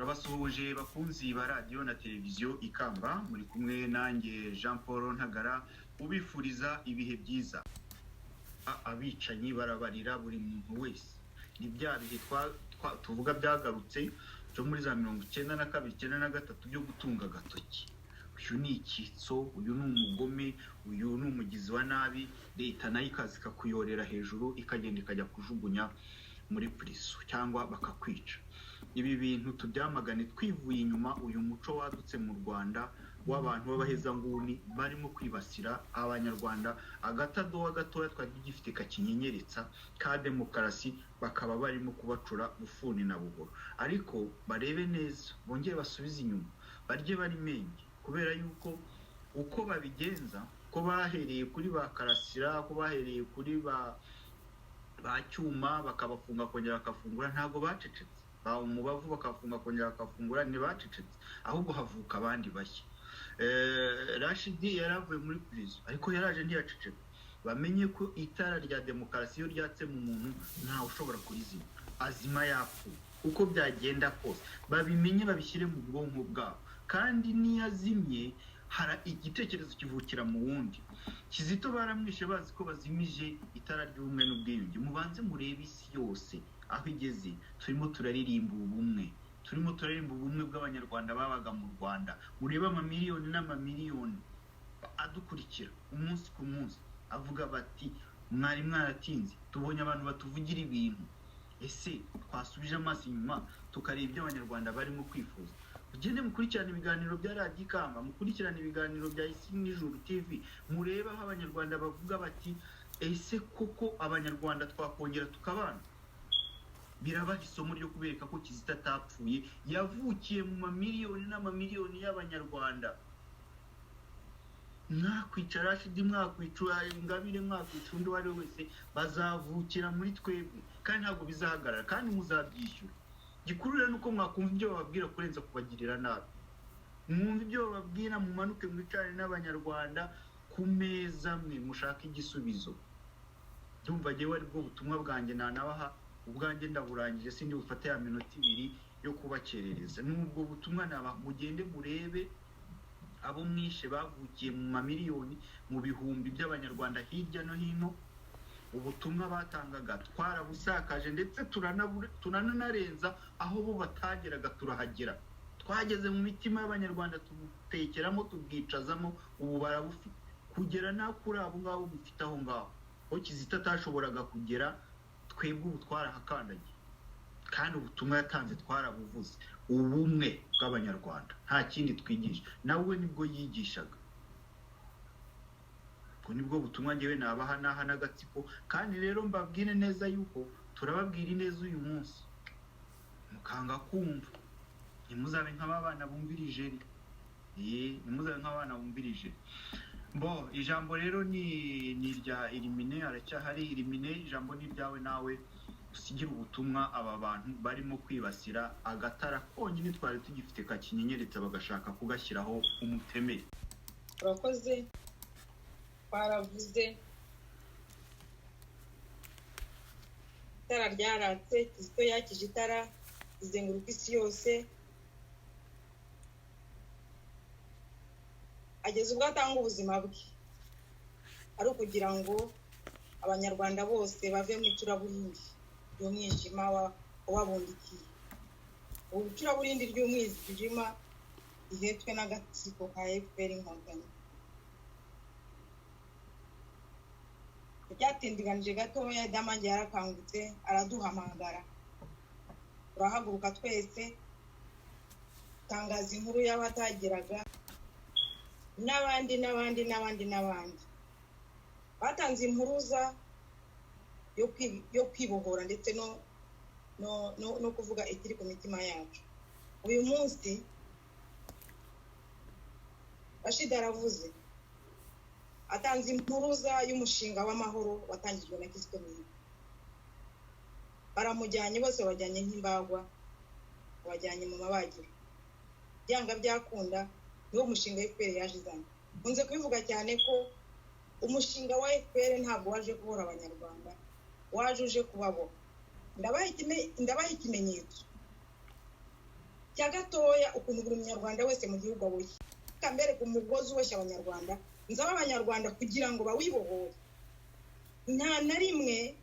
Turabasuhuje bakunzi ba radiyo na televiziyo Ikamba, muri kumwe nanjye Jean Paul Ntagara ubifuriza ibihe byiza. Abicanyi barabarira buri muntu wese. Ni bya bihe tuvuga byagarutse byo muri za 92, 93 byo gutunga agatoki: uyu ni icyitso, uyu ni umugome, uyu ni umugizi wa nabi. Leta nayo ikaza ikakuyorera hejuru, ikagenda ikajya kujugunya muri prison cyangwa bakakwica. Ibi bintu tubyamagane twivuye inyuma. Uyu muco wadutse mu Rwanda w'abantu b'abahezanguni barimo kwibasira Abanyarwanda, agatadowa gatoya twari tugifite kakinyenyeretsa ka demokarasi, bakaba barimo kubacura bufuni na buhoro. Ariko barebe neza, bongere basubize inyuma, barye bari menge, kubera yuko uko babigenza, ko bahereye kuri ba Karasira, ko bahereye kuri ba Cyuma bakabafunga kongera bakafungura, ntabwo bacecetse. Ba Umubavu bakafunga kongera bakafungura, ntibacecetse, ahubwo havuka abandi bashya. Rashidi yaravuye muri prison, ariko yaraje ntiyaceceka. Bamenye ko itara rya demokarasi iyo ryatse mu muntu ntawe ushobora kurizima, azima yapfuye uko byagenda kose. Babimenye, babishyire mu bwonko bwabo. Kandi n'iyo azimye hara igitekerezo kivukira mu wundi. Kizito baramwishe bazi ko bazimije itara ry'ubumwe n'ubwiyunge. Mubanze murebe isi yose aho igeze, turimo turaririmba ubumwe, turimo turaririmba ubumwe bw'Abanyarwanda babaga mu Rwanda. Murebe amamiliyoni n'amamiliyoni adukurikira umunsi ku munsi, avuga bati: "Mwari mwaratinze, tubonye abantu batuvugira ibintu." Ese twasubije amaso inyuma tukareba ibyo Abanyarwanda barimo kwifuza? Mugende mukurikirane ibiganiro bya Radiyo Ikamba, mukurikirane ibiganiro bya Isi n'Ijuru TV, murebe aho Abanyarwanda bavuga bati: "Ese koko Abanyarwanda twakongera tukabana?" Birabaha isomo ryo kubereka ko Kizito atapfuye, yavukiye mu mamiliyoni n'amamiliyoni y'Abanyarwanda. Mwakwica Rashidi, mwakwica Ingabire, mwakwica undi uwo ari we wese, bazavukira muri twebwe kandi ntabwo bizahagarara, kandi muzabyishyura. Gikuru rero ni uko mwakumva ibyo bababwira kurenza kubagirira nabi. Mwumve ibyo bababwira, mumanuke mwicare n'Abanyarwanda ku meza mwe mushake igisubizo. Ndumva ngewe aribwo butumwa bwanjye nanabaha. Ubwanjye ndaburangije, sindi bufate ya minota 2 yo kubakerereza. Nubwo butumwa nabaha. Mugende murebe abo mwishe bavukiye mu mamiliyoni, mu bihumbi by'Abanyarwanda hirya no hino. Ubutumwa batangaga twarabusakaje, ndetse turananarenza aho bo batageraga, turahagera. Twageze mu mitima y'Abanyarwanda, tubutekeramo, tubwicazamo, ubu barabufite. Kugera na kuri abo ngabo mufite aho ngaho aho Kizito atashoboraga kugera, twebwe ubu twarahakandagiye, kandi ubutumwa yatanze twarabuvuze: ubumwe bw'Abanyarwanda. Nta kindi twigisha, nawe nibwo yigishaga. Ubwo nibwo butumwa ngewe nabaha n'aha n'agatsiko. Kandi rero mbabwire neza yuko turababwira ineza uyu munsi mukanga kumva. Ntimuzabe nk'abana bumvira ijeri, ntimuzabe nk'abana bumvira ijeri. Bo ijambo rero ni irya Irimine, aracyahari. Irimine, ijambo ni iryawe, nawe usigire ubutumwa aba bantu barimo kwibasira agatara konyine twari tugifite kakinyenyeretsa, bagashaka kugashyiraho umutemeri. Urakoze. Twaravuze, itara ryaratse. Kizito yakije itara rizenguruka isi yose, ageza ubwo atanga ubuzima bwe ari ukugira ngo Abanyarwanda bose bave mu icuraburindi ry'umwijima wababundikiye. Ubu icuraburindi ry'umwijima rihetswe n'agatsiko ka FPR Inkotanyi. Byatindiganije gatoya, Damange yarakangutse araduhamagara, turahaguruka twese, tangaza inkuru y'abatageraga n'abandi n'abandi n'abandi n'abandi batanze impuruza yo kwibohora ndetse no kuvuga ikiri ku mitima yacu. Uyu munsi Rashid aravuze, atanze impuruza y'umushinga w'amahoro watangijwe na Kizito Mihigo. Baramujyanye bose, babajyanye nk'imbagwa, babajyanye mu mabagiro. Byanga byakunda niwo mushinga FPR yaje izanye. Nkunze kubivuga cyane ko umushinga wa FPR ntabwo waje kubohora Abanyarwanda, waje uje kubaboha. Ndabaha ikimenyetso. Cya gatoya, ukuntu buri munyarwanda wese mu gihugu aboshye. Reka mbereke umugozi uboshye Abanyarwanda, nzaba Abanyarwanda kugira ngo bawibohore. Nta na rimwe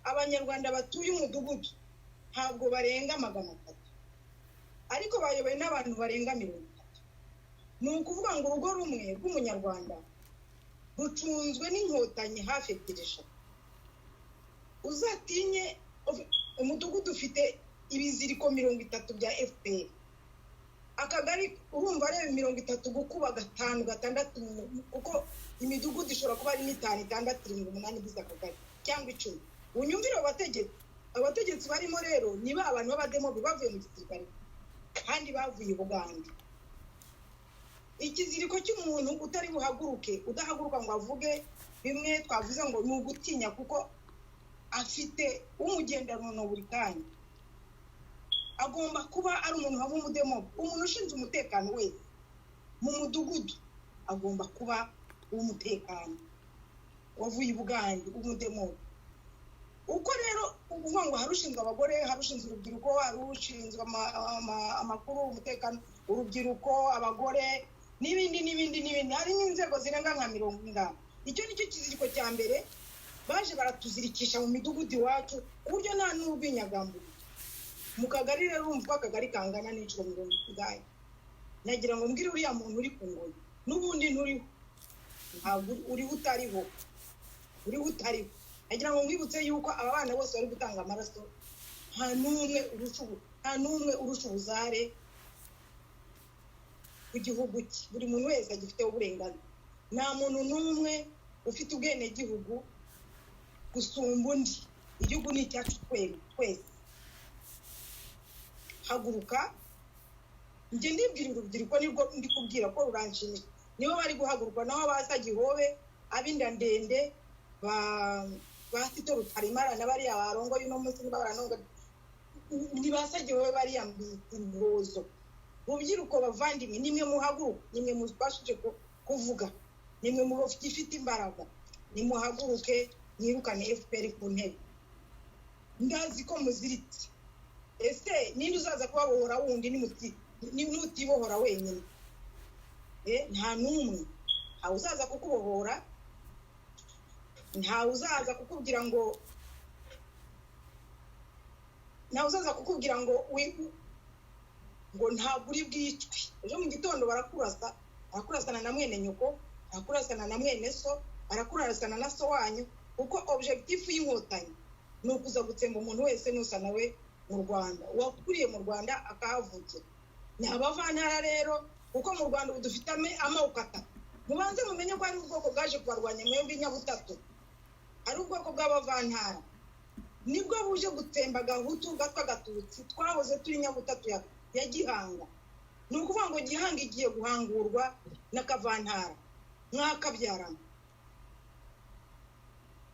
Abanyarwanda batuye umudugudu ntabwo barenga 300, ariko bayobowe n'abantu barenga 30. Ni ukuvuga ngo urugo rumwe rw'Umunyarwanda rucunzwe n'Inkotanyi hafi ebyiri, eshatu. Uzatinye umudugudu ufite ibiziriko 30 bya FPR. Akagari, urumva, areba 30 gukuba gatanu, gatandatu, kuko imidugudu ishobora kuba ari n'itanu, itandatu, irindwi, umunani igize akagari, cyangwa 10. Unyumvire abo bategetsi. Abategetsi barimo rero ni ba bantu b'abademobe bavuye mu gisirikare kandi bavuye i Bugande. Ikiziriko cy'umuntu utari buhaguruke, udahaguruka ngo avuge bimwe twavuze ngo ni ugutinya, kuko afite umugendanano buri kanya, agomba kuba ari umuntu waba umudemobe. Umuntu ushinzwe umutekano wese mu mudugudu agomba kuba uw'umutekano wavuye i Bugande, w'umudemobe. Uko rero uvuga ngo hari ushinzwe abagore, hari ushinzwe urubyiruko, hari ushinzwe amakuru, umutekano, urubyiruko, abagore, n'ibindi n'ibindi n'ibindi, hari n'inzego zirenga nka mirongo ingano. Icyo ni cyo kiziriko cya mbere baje baratuzirikisha mu midugudu iwacu, ku buryo nta n'urwinyagamburiro mu kagari. Rero urumva uko akagari kangana n'inshuro 40. Nagira ngo mbwire uriya muntu uri ku ngoyi, n'ubundi nturiho, ntabwo uriho, utariho, uriho utariho. Nagira ngo nkwibutse yuko aba bana bose bari gutanga amaraso, nta n'umwe urusha ubuzare ku gihugu cye. Buri muntu wese agifiteho uburenganzira. Nta muntu n'umwe ufite ubwenegihugu gusumba undi. Igihugu ni icyacu twese. Haguruka. Njye ndibwira urubyiruko, nibwo ndi kubwira ko ruranshimisha, nibo bari guhaguruka. Naho baza gihobe ab'inda ndende ba Tito Rutaremara na bariya barongoye uno munsi, niba baranonga, ntibasa gihobe, bariya imbozo. Rubyiruko bavandimwe, nimwe muhaguruka, nimwe mubashije kuvuga, nimwe mufite imbaraga. Nimuhaguruke mwirukane FPR ku ntebe. Ndazi ko muziritse. Ese ninde uzaza kubabohora wundi nutibohora wenyine? Nta n'umwe. Ntawe uzaza kukubohora, ntawe uzaza kukubwira ngo, ntawe uzaza kukubwira ngo ngo ntabwo uri bwicwe. Ejo mu gitondo barakurasa, barakurasana na mwene nyoko, barakurasana na mwene so, barakurasana na so wanyu, kuko objectif y'Inkotanyi ni ukuza gutsemba umuntu wese nusa nawe mu Rwanda, uwakuriye mu Rwanda akahavukira. Ni abavantara rero, kuko mu Rwanda ubu dufite amoko atatu. Mubanze mumenye ko hari ubwoko bwaje kubarwanya mwembi nyabutatu, ari ubwoko bw'abavantara, nibwo buje gutsemba Gahutu, Gatwa, Gatutsi. Twahoze turi nyabutatu ya Gihanga. Ni ukuvuga ngo Gihanga igiye guhangurwa n'akavantara. Mwakabyarana,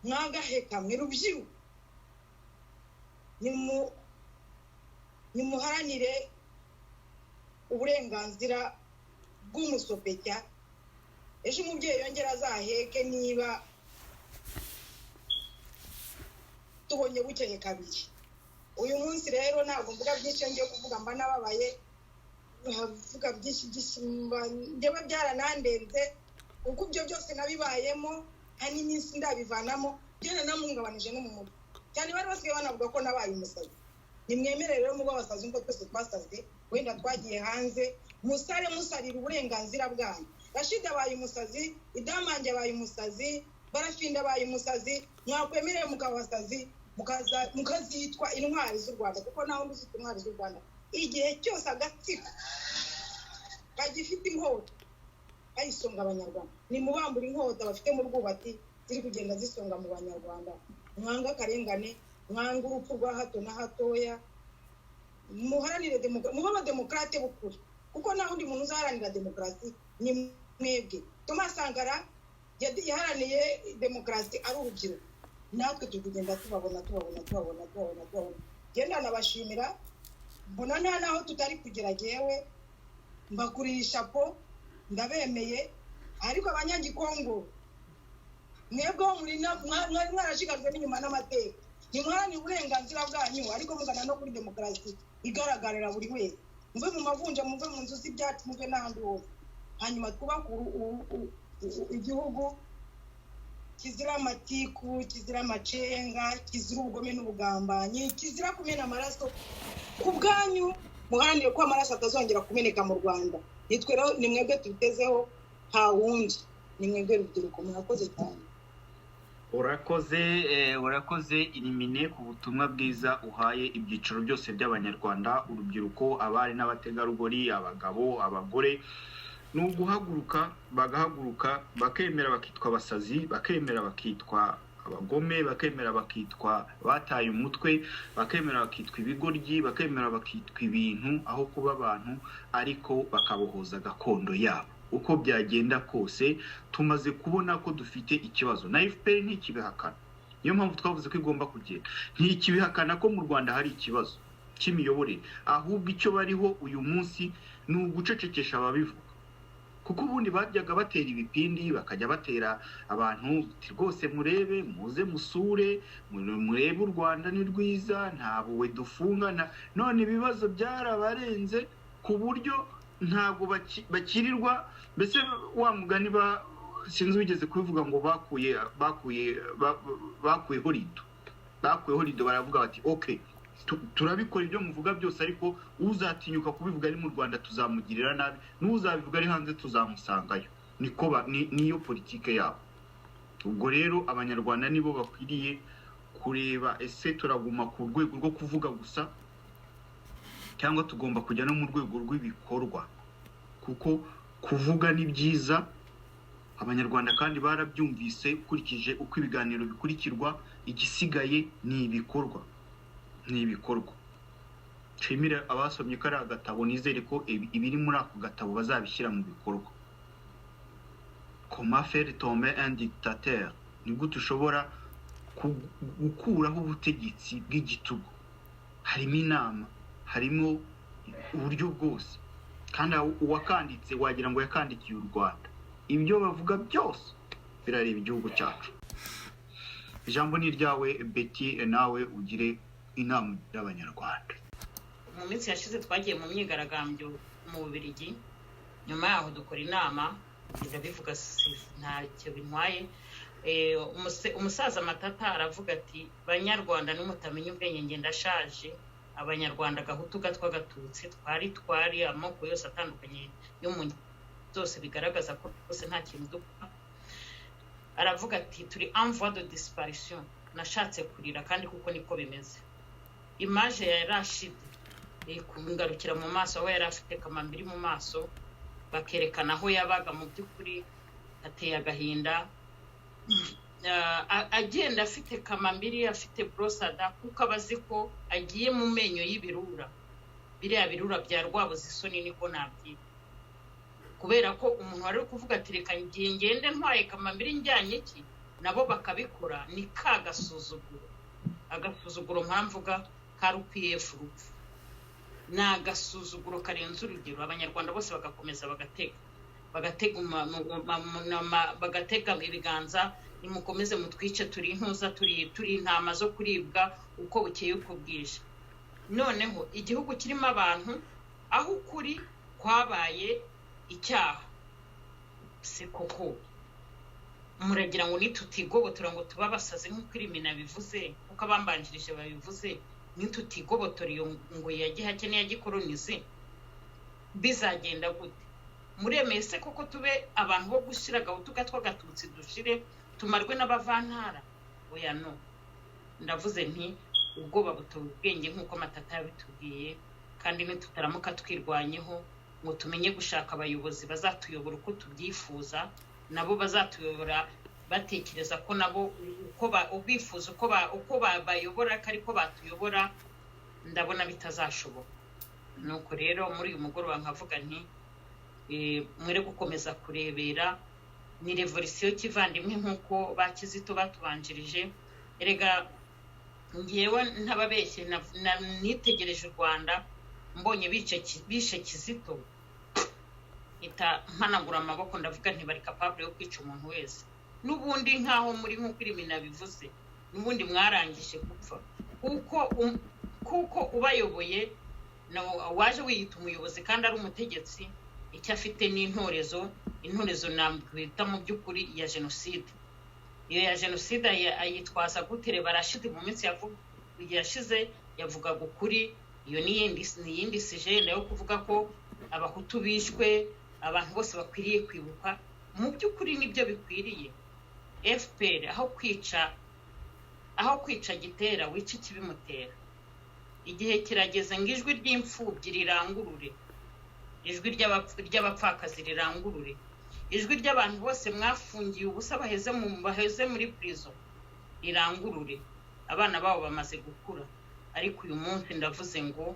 mwagaheka mwe. Rubyiruko, nimuharanire uburenganzira bw'umusopecya. Ejo umubyeyi yongera azaheke niba tubonye bukeye kabiri. Uyu munsi rero ntabwo mvuga byinshi. Ngiye kuvuga mba nababaye, mvuga byinshi byinshi njyewe byaranandenze, kuko ibyo byose nabibayemo, nta n'iminsi ndabivanamo. Byaranamuhungabanije no mu mutwe cyane. Bari basigaye banavuga ko nabaye umusazi. Nimwemere rero muba abasazi nk'uko twese twasaze, wenda twagiye hanze. Musare, musarira uburenganzira bwanyu. Rashida abaye umusazi, Idamange abaye umusazi, Barafinda abaye umusazi. Mwakwemereye mukaba abasazi, mukazitwa intwari z'u Rwanda, kuko nawe uzitwa intwari z'u Rwanda igihe cyose agatsiko kagifite inkota kayisonga Abanyarwanda. Nimubambura inkota bafite mu rwubati ziri kugenda zisonga mu Banyarwanda. Mwanga akarengane, mwanga urupfu rwa hato na hatoya, muharanire demokarasi, mube abademokarate b'ukuri, kuko nta wundi muntu uzaharanira demokarasi, ni mwebwe. Thomas Sankara yaharaniye demokarasi ari urubyiruko, natwe turi kugenda tubabona, tubabona, tubabona, tubabona, tubabona. Genda nabashimira, mbona nta naho tutari kugera. Jyewe mbakuriye ishapo, ndabemeye. Ariko abanyagikongo, mwebwe mwari mwarashikajwe n'inyuma n'amateka, ntimuharanire uburenganzira bwanyu, ariko mugana no kuri demokarasi igaragarira buri wese. Muve mu mavunja, muve mu nzu z'ibyatsi, muve n'ahandi hose, hanyuma twubake igihugu kizira amatiku, kizira amacenga, kizira ubugome n'ubugambanyi, kizira kumena amaraso. Ku bwanyu muharanire ko amaraso atazongera kumeneka mu Rwanda. Nitwe rero, ni mwebwe tubitezeho, nta wundi, ni mwebwe rubyiruko. Murakoze cyane. Urakoze, urakoze Irimine ku butumwa bwiza uhaye ibyiciro byose by'Abanyarwanda, urubyiruko, abari n'abategarugori, abagabo, abagore. Ni uguhaguruka, bagahaguruka, bakemera bakitwa abasazi, bakemera bakitwa abagome, bakemera bakitwa bataye umutwe, bakemera bakitwa ibigoryi, bakemera bakitwa ibintu aho kuba abantu, ariko bakabohoza gakondo yabo. Uko byagenda kose, tumaze kubona ko dufite ikibazo na FPR ntikibihakana. Niyo mpamvu twavuze ko igomba kugenda. Ntikibihakana ko mu Rwanda hari ikibazo cy'imiyoborere, ahubwo icyo bariho uyu munsi ni ugucecekesha ababivuga, kuko ubundi bajyaga batera ibipindi, bakajya batera abantu rwose: "Murebe, muze musure, murebe u Rwanda ni rwiza, nta buwe dufunga." None ibibazo byarabarenze ku buryo ntabwo bakirirwa. Mbese wa mugani ba sinzi wigeze kubivuga ngo bakuyeho rido, bakuyeho rido, baravuga bati: "OK, turabikora ibyo muvuga byose, ariko uzatinyuka kubivuga ari mu Rwanda tuzamugirira nabi, n'uzabivuga ari hanze tuzamusangayo." Niko niyo politike yabo. Ubwo rero Abanyarwanda nibo bakwiriye kureba: ese turaguma ku rwego rwo kuvuga gusa, cyangwa tugomba kujya no mu rwego rw'ibikorwa? Kuko kuvuga ni byiza, Abanyarwanda kandi barabyumvise ukurikije uko ibiganiro bikurikirwa. Igisigaye ni ibikorwa, ni ibikorwa. Nshimire abasomye kariya gatabo, nizere ko ibiri muri ako gatabo bazabishyira mu bikorwa. Comment faire tomber un dictateur, ni gute ushobora gukuraho ubutegetsi bw'igitugu, harimo inama, harimo uburyo bwose. Kandi uwakanditse wagira ngo yakandikiye u Rwanda, ibyo bavuga byose birareba igihugu cyacu. Ijambo ni iryawe Betty, nawe ugire inama ugira Abanyarwanda. Mu minsi yashize twagiye mu myigaragambyo mu Bubiligi, nyuma yaho dukora inama. Ndabivuga, ntacyo bintwaye. Umusaza Matata aravuga ati: "Banyarwanda, nimutamenya ubwenge, ngenda ndashaje. Abanyarwanda, Gahutu, Gatwa, Gatutsi, twari amoko yose atandukanye yo mu zose, bigaragaza ko rwose nta kintu dupfa." Aravuga ati: "Turi en voie de disparition." Nashatse kurira, kandi kuko niko bimeze. Image ya Rashid kungarukira mu maso, aho yari afite kamambiri mu maso, bakerekana aho yabaga, mu by'ukuri ateye agahinda. Agenda afite kamambiri, afite borosada, kuko aba azi ko agiye mu menyo y'ibirura, biriya birura bya rwabuze isoni, niko nabyita. Kubera ko umuntu wari uri kuvuga ati: "Reka ngende ntwaye kamambiri, njyanye iki", nabo bakabikora. Ni ka gasuzuguro, agasuzuguro mpamvuga ka RPF urupfu, ni agasuzuguro karenze urugero. Abanyarwanda bose bagakomeza bagatega, bagatega ibiganza: "Nimukomeze mutwice, turi intuza, turi intama zo kuribwa uko bukeye uko bwije." Noneho igihugu kirimo abantu aho ukuri kwabaye icyaha, si koko? Muragira ngo nitutigobotora ngo tube abasazi, nk'uko Irimina bivuze, nk'uko abambanjirije babivuze, nitutigobotora iyo ngo ya gihake n'iya gikolonize, bizagenda gute? Muremeye se koko tube abantu bo gushyira Gahutu, Gatwa, Gatutsi, dushire, tumarwe n'abavantara? Oya, no. Ndavuze nti ubwoba butoba ubwenge, nk'uko Matata yabitubwiye. Kandi nitutaramuka twirwanyeho ngo tumenye gushaka abayobozi bazatuyobora uko tubyifuza, nabo bazatuyobora batekereza ko nabo uko ubifuza uko bayobora ko ariko batuyobora, ndabona bitazashoboka. Nuko rero muri uyu mugoroba nkavuga nti mwere gukomeza kurebera. Ni revolisiyo kivandimwe, nk'uko ba Kizito batubanjirije. Erega ngewe ntababeshye, nitegereje u Rwanda, mbonye bishe Kizito, mpita mpanagura amaboko, ndavuga nti bari capable yo kwica umuntu wese. N'ubundi nk'aho muri, nk'uko Irimina bivuze, n'ubundi mwarangije gupfa, kuko ubayoboye Waje wiyita umuyobozi kandi ari umutegetsi, icyo afite ni intorezo. Intorezo nakwita mu by'ukuri ya jenoside. Iyo ya jenoside ayitwaza gute? Reba Rashidi, mu minsi yashize yavugaga ukuri. Iyo ni iyindi sujet nayo, kuvuga ko Abahutu bishwe, abantu bose bakwiriye kwibuka. Mu by'ukuri nibyo bikwiriye. FPR, aho kwica gitera, wica ikibimutera. Igihe kirageze ngo ijwi ry'imfubyi rirangurure, ijwi ry'abapfakazi rirangurure, ijwi ry'abantu bose mwafungiye ubusa, baheze muri prison, rirangurure. Abana babo bamaze gukura, ariko uyu munsi ndavuze ngo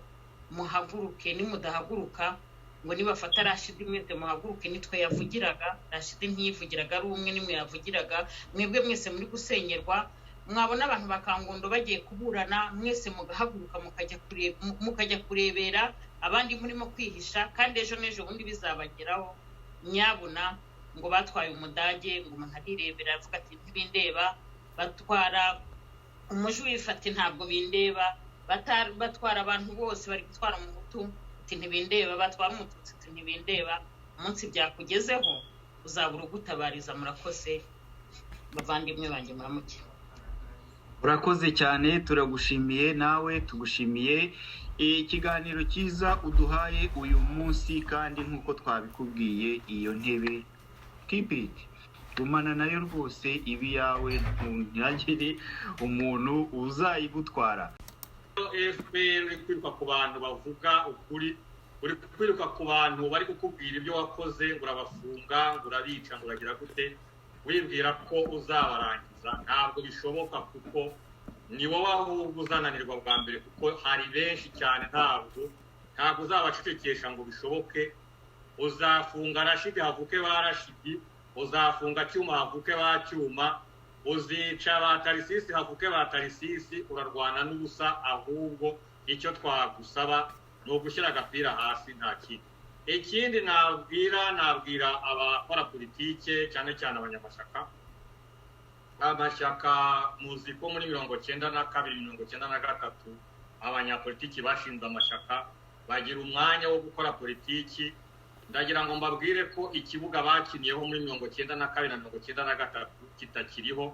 muhaguruke. Nimudahaguruka ngo nibafata Rashidi, mwese muhaguruke. Nitwe yavugiraga. Rashidi ntiyivugiraga ari umwe, nimwe yavugiraga, mwebwe mwese muri gusenyerwa. Mwabona abantu ba Kangondo bagiye kuburana, mwese mugahaguruka mukajya kurebera, abandi murimo kwihisha, kandi ejo n'ejo bundi bizabageraho. Nyabuna, ngo batwaye Umudage, ngo umuntu arirebera avuga ati: "Ntibindeba." Batwara umujuwifu ati: "Ntabwo bindeba." Batwara abantu bose, bari gutwara Umuhutu ati: "Ntibindeba." Batwara Umututsi ati: "Ntibindeba." Umunsi byakugezeho uzabura ugutabariza. Murakoze, bavandimwe banjye, muramuke. Urakoze cyane, turagushimiye nawe, tugushimiye ikiganiro cyiza uduhaye uyu munsi. Kandi nk'uko twabikubwiye, iyo ntebe keep it, gumana nayo rwose, ibi yawe, ntihagire umuntu uzayigutwara. FPR uri kwiruka ku bantu bavuga ukuri, uri kwiruka ku bantu bari kukubwira ibyo wakoze, ngo urabafunga, ngo urabica, ngo uragira gute, wibwira ko uzabarangiza. Ntabwo bishoboka, kuko ni wowe ahubwo uzananirwa bwa mbere, kuko hari benshi cyane. Ntabwo uzabacecekesha ngo bishoboke. Uzafunga Rashidi havuke ba Rashidi, uzafunga Cyuma havuke ba Cyuma, uzica ba Tarisisi havuke ba Tarisisi. Urarwana n'ubusa. Ahubwo icyo twagusaba ni ugushyira agapira hasi, nta kindi. Ikindi nabwira abakora politike, cyane cyane abanyamashyaka, amashyaka, muzi ko muri 92, 93, abanyapolitiki bashinze amashyaka bagira umwanya wo gukora politiki. Ndagira ngo mbabwire ko ikibuga bakiniyeho muri 92 na 93 kitakiriho,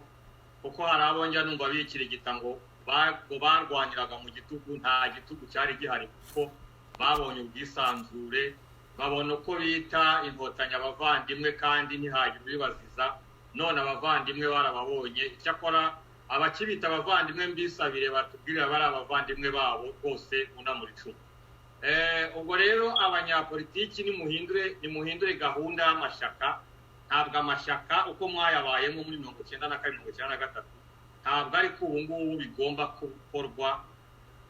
kuko hari abo njya numva bikirigita ngo barwaniraga mu gitugu. Nta gitugu cyari gihari, kuko babonye ubwisanzure, babona uko bita Inkotanyi abavandimwe, kandi ntihagire ubibaziza. None abavandimwe barababonye. Icyakora abakibita abavandimwe, mbisabire batubwirira bari abavandimwe babo rwose unamura icumu. Ubwo rero abanyapolitiki, nimuhindure gahunda y'amashyaka. Ntabwo amashyaka uko mwayabayemo muri 92, 93, ntabwo ariko ubu ngubu bigomba gukorwa.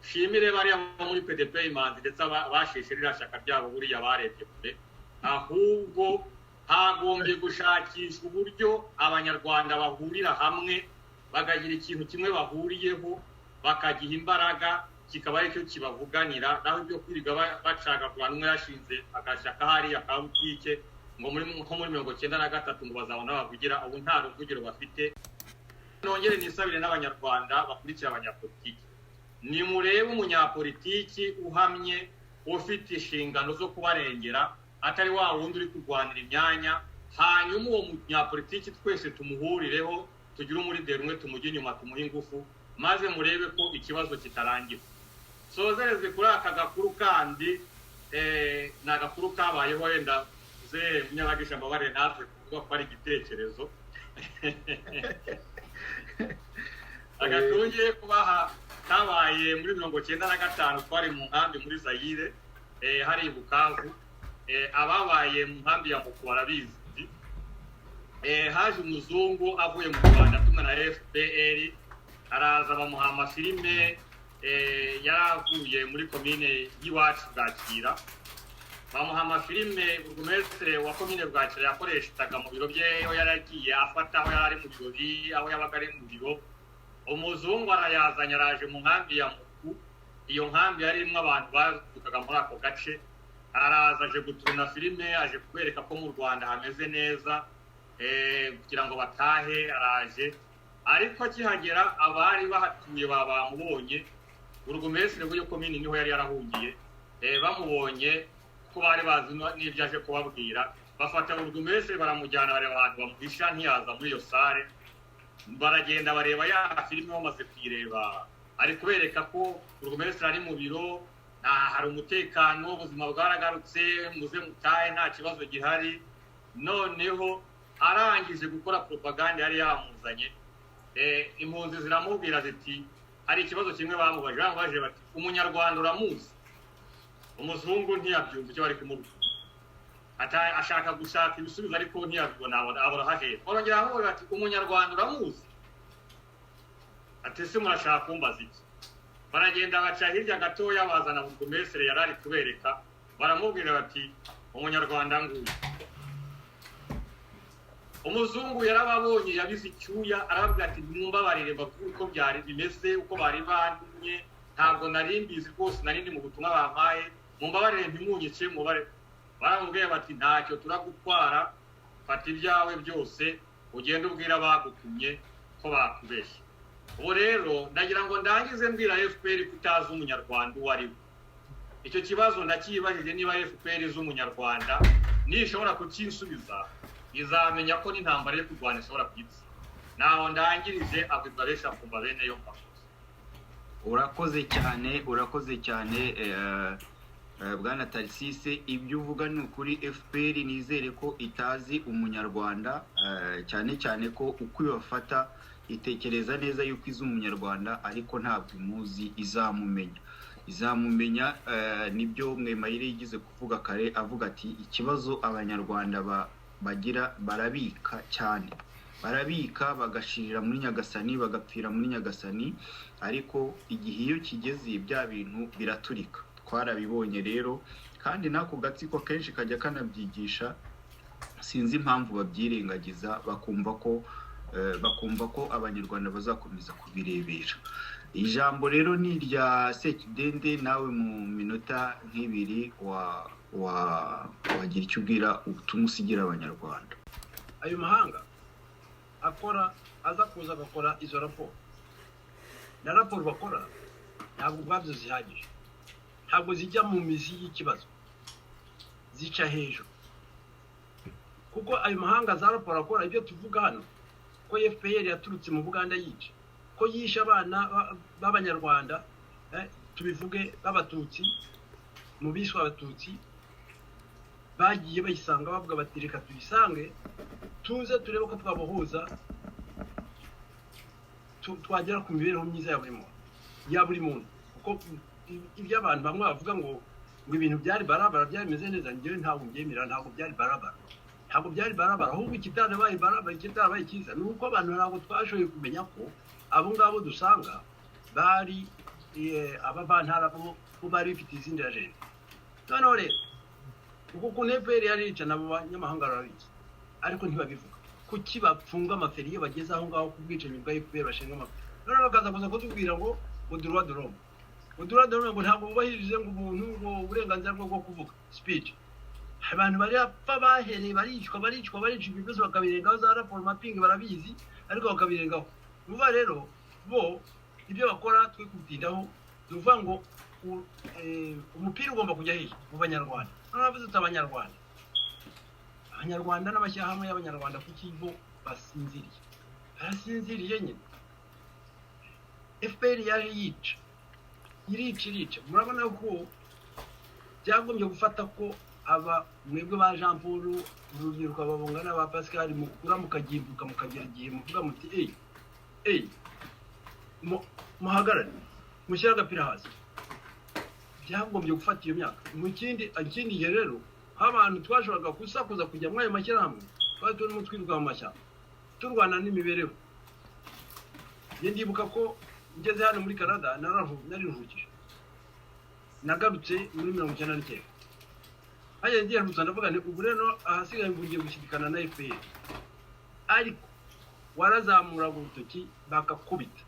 Shimire bariya bo muri PDP Imanzi, ndetse basheshe ririya shyaka ryabo, buriya barebye kure. Ahubwo hagombye gushakishwa uburyo Abanyarwanda bahurira hamwe, bakagira ikintu kimwe bahuriyeho, bakagiha imbaraga, kikaba aricyo kibavuganira. Naho ibyo kwirirwa bacagagura, umwe yashinze agashyaka hariya ka butike, ngo muri nko muri 93 ngo bazabona bavugira, ubu nta ruvugiro bafite. Nongere nisabire n'Abanyarwanda bakurikira abanyapolitiki: nimurebe umunyapolitiki uhamye, ufite inshingano zo kubarengera, atari wa wundi uri kurwanira imyanya. Hanyuma uwo munyapolitiki twese tumuhurireho, tugire umurideri umwe, tumujye inyuma, tumuhe ingufu, maze murebe ko ikibazo kitarangira. Sozereze kuri aka gakuru kandi, ni agakuru kabayeho. Wenda ze Munyabagisha, mbabare natwe kuvuga ko ari igitekerezo. Agakuru ngiye kubaha kabaye muri 95, twari mu nkambi muri Zayire, hari i Bukavu. Ababaye mu nkambi ya Muku barabizi. Haje umuzungu avuye mu Rwanda atumwe na FPR, araza bamuha amafilime. Yari avuye muri komine y'iwacu Bwakira, bamuha amafilime burugumesitire wa komine Bwakira yakoreshaga mu biro bye, aho yari agiye afata, aho yari ari mu birori, aho yabaga ari mu biro. Umuzungu arayazanye, araje mu nkambi ya Muku. Iyo nkambi yari irimo abantu baturukaga muri ako gace. Araza aje guturuna filime, aje kubereka ko mu Rwanda hameze neza, kugira ngo batahe. Araje, ariko akihagera abari bahatuye bamubonye. Burugumesitiri w'iyo komini niho yari yarahungiye. Bamubonye ko bari bazi n'ibyo aje kubabwira, bafata burugumesitiri baramujyana, bareba ahantu bamuhisha, ntiyaza muri iyo salle. Baragenda bareba ya filime, bamaze kuyireba ari kubereka ko burugumesitiri ari mu biro, hari umutekano, ubuzima bwaragarutse, muze mutahe, nta kibazo gihari. Noneho arangije gukora propaganda yari yamuzanye, impunzi ziramubwira ziti hari ikibazo kimwe bamubajije. Bamubajije bati: "Umunyarwanda uramuzi?" Umuzungu ntiyabyumva icyo bari kumubwira, ashaka gushaka ibisubizo ariko ntiyabibona, abura hahera. Barongera baramubwira bati: "Umunyarwanda uramuzi?" Ati: "Ese murashaka kumbaza iki?" Baragenda baca hirya gatoya, bazana burugumesitiri yari ari kubereka, baramubwira bati: "Umunyarwanda nguyu." Umuzungu yarababonye, yabize icyuya, arababwira ati: "Mumbabarire mbabwire uko byari bimeze, uko bari bantumye, ntabwo nari mbizi rwose, nari ndi mu butumwa bampaye, mumbabarire ntimunyice mubare." Baramubwiye bati: "Ntacyo turagutwara, fata ibyawe byose ugende ubwira abagutumye ko bakubeshye." Ubu rero ndagira ngo ndangize mbwira FPR ko itazi umunyarwanda uwo ari we. Icyo kibazo ndakibajije: niba FPR izi umunyarwanda, nishobora kukinsubiza izamenya ko n'intambara yo kurwana ishobora kuyitsinda. Naho ndangirije, abwirwa benshi akumva bene yo. Mbakoze. Urakoze cyane, urakoze cyane, bwana Tarisise. Ibyo uvuga ni ukuri. FPR nizere ko itazi umunyarwanda, cyane cyane ko uko ibafata itekereza neza yuko izi umunyarwanda, ariko ntabwo imuzi. Izamumenya, izamumenya. Nibyo Mwemayire yigize kuvuga kare, avuga ati ikibazo abanyarwanda bagira, barabika cyane, barabika bagashirira muri Nyagasani, bagapfira muri Nyagasani, ariko igihe iyo kigeze bya bintu biraturika. Twarabibonye rero, kandi n'ako gatsiko kenshi kajya kanabyigisha. Sinzi impamvu babyirengagiza, bakumva ko abanyarwanda bazakomeza kubirebera. Ijambo rero ni irya Sekidende. Nawe mu minota nk'ibiri wa wagira icyo ubwira, ubutumwa usigira abanyarwanda. Ayo mahanga akora, aza kuza agakora izo raporo, na raporo bakora ntabwo ubwabyo zihagije, ntabwo zijya mu mizi y'ikibazo, zica hejuru. Kuko ayo mahanga za raporo akora, ibyo tuvuga hano ko FPR yaturutse mu Buganda yica, ko yishe abana b'abanyarwanda, tubivuge b'abatutsi, mu biswe abatutsi, bagiye bayisanga bavuga bati: "Reka tuyisange, tuze turebe ko twabohoza, twagera ku mibereho myiza ya buri muntu, ya buri muntu." Kuko ibyo abantu bamwe bavuga ngo ibintu byari barabara, byari bimeze neza, njyewe ntabwo mbyemera. Ntabwo byari barabara, ntabwo byari barabara. Ahubwo ikitarabaye barabara, ikitarabaye cyiza, ni uko abantu ntabwo twashoboye kumenya ko abo ngabo dusanga bari abavantara, bo bari bafite izindi agenda. Noneho rero uko ukuntu FPR yari yica, nabo banyamahanga barabizi, ariko ntibabivuga. Kuki bapfunga amaferi iyo bageze aho ngaho ku bwicanyi bwa FPR? Bashinga amaferi, noneho bakaza kuza kutubwira ngo droit de l'homme, ngo droit de l'homme, ngo ntabwo bubahirije ngo umuntu, ngo uburenganzira bwo kuvuga, speech. Abantu barapfa, bahereye baricwa, baricwa, baricwa, ibyo byose bakabirengaho. Za raporo mapping barabizi, ariko bakabirengaho. Ni ukuvuga rero bo ibyo bakora twe kubitindaho, ni ukuvuga ngo umupira ugomba kujya hehe? Mu banyarwanda. Noneho bavuze uti abanyarwanda, abanyarwanda n'amashyirahamwe y'abanyarwanda, kuki bo basinziriye? Barasinziriye nyine. FPR yaje yica, irica, irica. Murabona ko byagombye gufata ko aba mwebwe ba Jean Paul, urubyiruko, ababungana ba Pascal, mukura mukagimbuka, mukagera igihe muvuga muti: "Eyi, eyi, muhagarare, mushyire agapira hasi." Byagombye gufata iyo myaka. Mu kindi, ikindi gihe rero, nk'abantu twashoboraga gusakuza, kujya muri ayo mashyirahamwe, twari turimo twiruka mu mashyamba turwana n'imibereho. Njye ndibuka ko ngeze hano muri Canada nariruhukije. Nagarutse muri 99, hajya ngiye ruhutsa, ndavuga nti ubu rero ahasigaye ngo ngiye gushyikirana na FPR. Ariko warazamuraga urutoki bakakubita,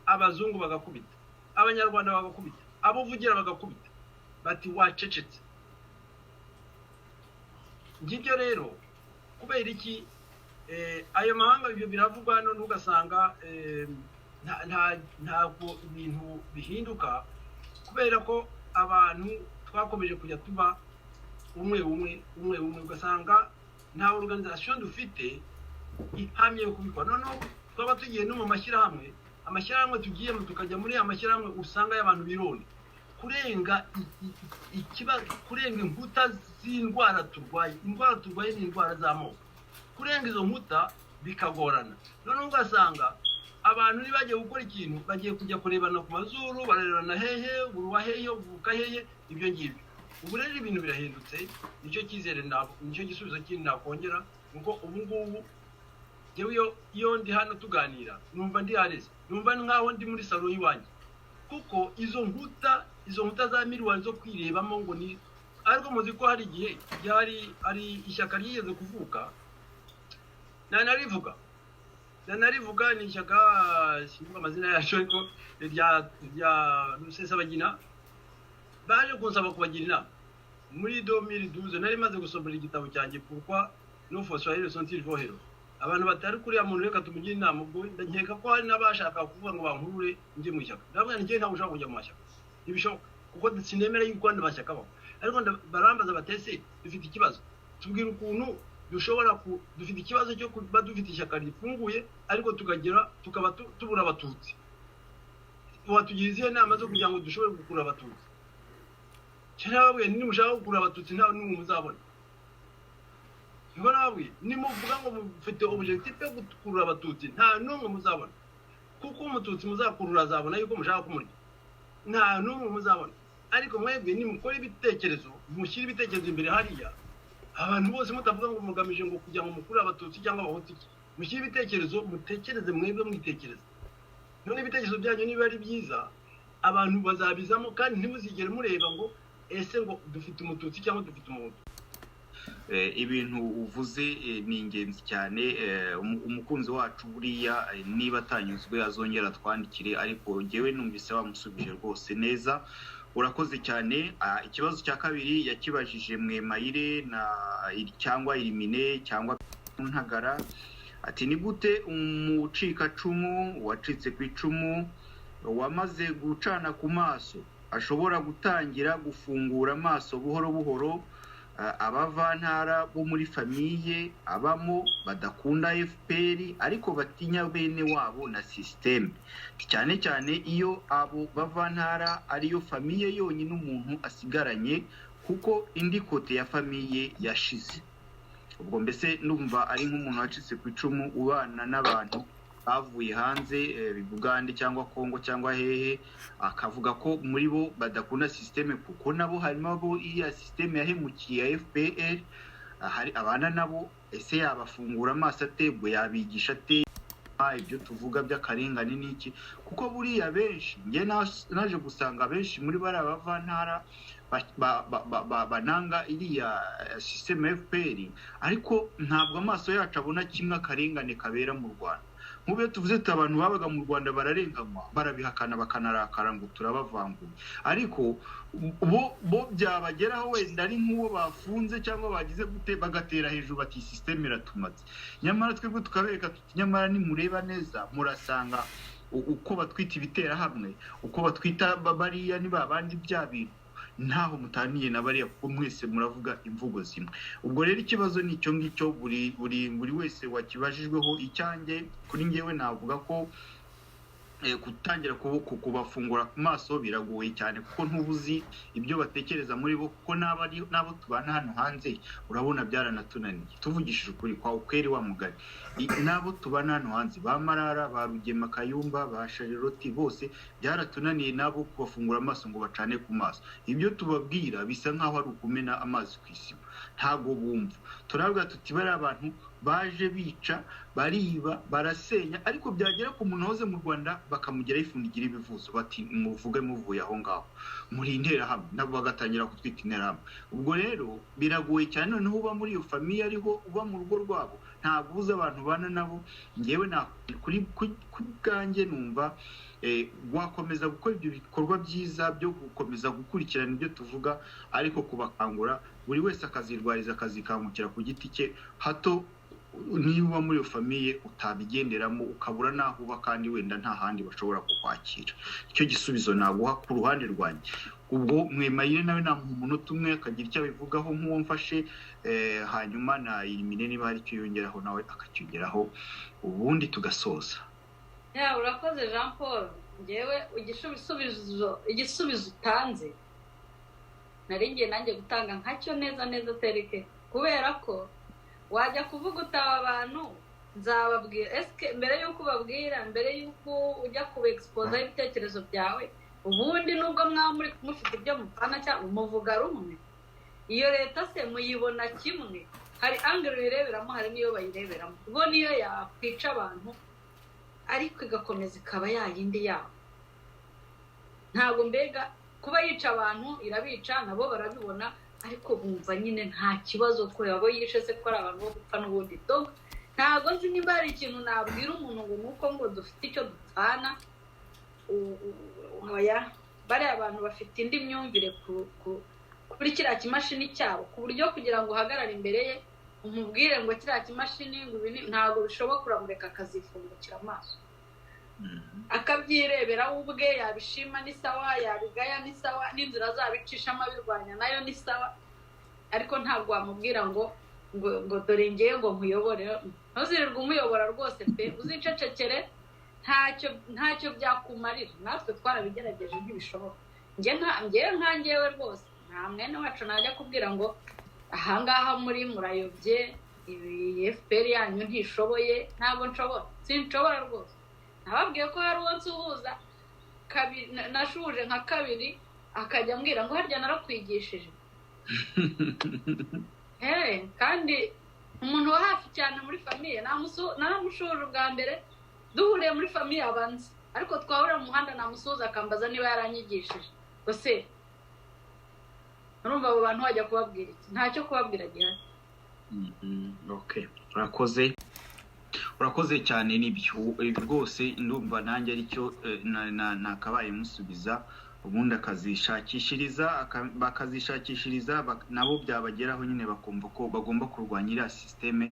abazungu bagakubita, abanyarwanda bagakubita, abo uvugira bagakubita, bati: "Wacecetse." Ngibyo rero. Kubera iki ayo mahanga ibyo biravugwa, none ugasanga ntabwo ibintu bihinduka, kubera ko abantu Twakomeje kujya tuba umwe umwe umwe umwe, ugasanga nta organisation dufite ihamye yo kubikora. Noneho twaba tugiye no mu mashyirahamwe, amashyirahamwe tugiyemo, tukajya muri ya mashyirahamwe usanga y'abantu bironi kurenga ikibazo, kurenga inkuta z'indwara turwaye. Indwara turwaye ni indwara z'amoko. Kurenga izo nkuta bikagorana. Noneho ugasanga abantu nibagiye gukora ikintu, bagiye kujya kurebana ku mazuru, bararebana hehe, uruwa hehe, uvuka hehe, ibyo ngibyo. Ubu rero ibintu birahindutse. Nicyo cyizere, nicyo gisubizo kindi nakongera, nuko ubu ngubu njyewe iyo ndi hano tuganira, numva ndi hareze, numva nkaho ndi muri salo y'iwanjye, kuko izo nkuta za miroir zo kwirebamo ngo ni. Ariko muzi ko hari igihe ryari ari ishyaka ryigeze kuvuka, nanarivuga, ni ishyaka, simvuga amazina yacu, ariko rya Rusesabagina. Baje kunsaba kubagira inama muri 2012. Nari maze gusomera igitabo cyanjye, "Pourquoi nos fossoyeurs sont-ils vos héros". Abantu batari kuriya muntu, reka tumugire inama. Ubwo nkeka ko hari n'abashaka kuvuga ngo bankurure njye mu ishyaka. Ndavuga nti njye ntabwo ushaka kujya mu mashyaka, ntibishoboka, kuko sinemera yuko andi mashyaka abaho. Ariko barambaza batese: "Dufite ikibazo, tubwira ukuntu dushobora ku dufite ikibazo cyo kuba dufite ishyaka rifunguye, ariko tukagira tukaba tubura Abatutsi. Watugira izihe nama zo kugira ngo dushobore gukurura Abatutsi?" Cyane nababwiye: "Nimushaka gukurura Abatutsi, nta n'umwe muzabona." Niko nababwiye: "Nimuvuga ngo mufite objectif yo gukurura Abatutsi, nta n'umwe muzabona, kuko Umututsi muzakurura azabona yuko mushaka kumurya. Nta n'umwe muzabona. Ariko mwebwe nimukora ibitekerezo, mushyire ibitekerezo imbere hariya, abantu bose, mutavuga ngo mugamije ngo kugira ngo mukurure Abatutsi cyangwa Abahutu iki. Mushyire ibitekerezo, mutekereze mwebwe mwitekereza. None ibitekerezo byanyu niba ari byiza, abantu bazabizamo, kandi ntimuzigere mureba ngo ese ngo dufite Umututsi cyangwa dufite Umuhutu." Ibintu uvuze ni ingenzi cyane. Umukunzi wacu buriya niba atanyuzwe azongera atwandikire, ariko ngewe numvise wamusubije rwose neza, urakoze cyane. Ikibazo cya kabiri yakibajije Mwemayire na cyangwa Irimine cyangwa Ntagara, ati: "Ni gute umucikacumu wacitse ku icumu, wamaze gucana ku maso, ashobora gutangira gufungura amaso buhoro buhoro abavantara bo muri famille abamo badakunda FPR, ariko batinya bene wabo na système, cyane cyane iyo abo bavantara ariyo famille yonyine umuntu asigaranye, kuko indi côté ya famille yashize?" Ubwo mbese ndumva ari nk'umuntu wacitse ku icumu ubana n'abantu bavuye hanze, Bugande cyangwa Kongo cyangwa hehe, akavuga ko muri bo badakunda système, kuko nabo harimo abo iriya système yahemukiye ya FPR, hari abana nabo. Ese yabafungura amaso ate? Ubwo yabigisha ate ibyo tuvuga by'akarengane n'iki? Kuko buriya benshi, njye naje gusanga benshi muri bariya bavantara bananga iriya système FPR, ariko ntabwo amaso yacu abona kimwe akarengane kabera mu Rwanda. Nk'ubu iyo tuvuze tuti abantu babaga mu Rwanda bararenganywa, barabihakana bakanarakara ngo turabavangura. Ariko bo byabageraho wenda ari nk'uwo bafunze cyangwa bagize gute, bagatera hejuru bati: "Système iratumatse." Nyamara twebwe tukabereka tuti: "Nyamara nimureba neza, murasanga uko batwita ibiterahamwe, uko batwita bariya, ni babandi bya bintu, ntaho mutaniye na bariya, kuko mwese muravuga imvugo zimwe." Ubwo rero ikibazo ni icyo ngicyo, buri wese wakibajijweho. Icyanjye kuri ngewe, navuga ko gutangira kubafungura ku maso biragoye cyane, kuko ntubuzi ibyo batekereza muri bo, kuko n'abo tubana hano hanze urabona byaranatunaniye. Tuvugishije ukuri kwa ukweri wa mugari, n'abo tubana hano hanze, ba Marara, ba Rugema, Kayumba, ba Shariroti, bose byaratunaniye nabo kubafungura amaso ngo bacane ku maso. Ibyo tubabwira bisa nk'aho ari ukumena amazi ku isima, ntabwo bumva. Turavuga tuti bariya abantu baje bica, bariba, barasenya, ariko byagera ku muntu wahoze mu Rwanda bakamugeraho ifundigira ibivuzo, bati: "Muvuge muvuye aho ngaho, muri Interahamwe." Nabo bagatangira kutwita Interahamwe. Ubwo rero biragoye cyane. Noneho uba muri iyo famille, ariho uba mu rugo rwabo, ntabwo uzi abantu ubana nabo. Ngewe kuri ku bwanjye numva wakomeza gukora ibyo bikorwa byiza byo gukomeza gukurikirana ibyo tuvuga, ariko kubakangura buri wese akazirwariza, akazikangukira ku giti cye, hato Niba muri iyo famille utabigenderamo, ukabura n'aho uba, kandi wenda nta handi bashobora kukwakira. Icyo gisubizo naguha ku ruhande rwanjye. Ubwo Mwemayire nawe namuha umunota umwe akagira icyo abivugaho nk'uwo mfashe, hanyuma na Irimine niba hari icyo yongeraho nawe akacyongeraho, ubundi tugasoza. Urakoze Jean Paul. Ngewe igisubizo utanze nari ngiye nanjye gutanga nkacyo neza neza tereke, kubera ko wajya kuvuga utaba abantu nzababwira esike mbere y'uko ubabwira, mbere y'uko ujya kuba ibitekerezo byawe, ubundi nubwo mwaba muri mufite ibyo mupfana cyangwa muvuga rumwe, iyo leta se muyibona kimwe? Hari angle uyireberamo, hari n'iyo bayireberamo. Ubwo niyo yakwica abantu ariko igakomeza ikaba yayindi yabo. Ntabwo mbega kuba yica abantu, irabica nabo barabibona, ariko bumva nyine nta kibazo ko abo yishe se ko ari abantu bo gupfa n'ubundi. Ntabwo nzi niba hari ikintu nabwira umuntu ngo ni uko ngo dufite icyo dupfana. Bariya abantu bafite indi myumvire kuri kiriya kimashini cyabo, ku buryo kugira ngo uhagarare imbere ye umubwire ngo kiriya kimashini ngo ibi ntabwo bishoboka, uramureka akazifungukira amaso akabyirebera we ubwe. Yabishima ni sawa, yabigaya ni sawa, n'inzira azabicishamo abirwanya nayo ni sawa, ariko ntabwo wamubwira ngo ngo ngo dore ngewe ngo nkuyobore. Ntuzirirwe umuyobora rwose pe, uzicecekere, ntacyo ntacyo byakumarira. Natwe twarabigerageje, ntibishoboka. Ngewe nka ngewe rwose nta mwene wacu najya kubwira ngo ahangaha muri murayobye, ibi FPR yanyu ntishoboye. Ntabwo nshobora, sinshobora rwose. Nababwiye ko hari uwo nsuhuza kabiri, nashuhuje nka kabiri, akajya ambwira ngo harya narakwigishije. Kandi umuntu wa hafi cyane muri famille naramushuhuje ubwa mbere duhuriye muri famille abanza, ariko twahurira mu muhanda namusuhuza akambaza niba yaranyigishije. Gusa urumva abo bantu wajya kubabwira iki? Ntacyo kubabwira gihari. Urakoze, urakoze cyane. Nibyo rwose, ndumva nanjye aricyo nakabaye musubiza. Ubundi akazishakishiriza, bakazishakishiriza nabo byabageraho nyine bakumva ko bagomba kurwanya iriya système.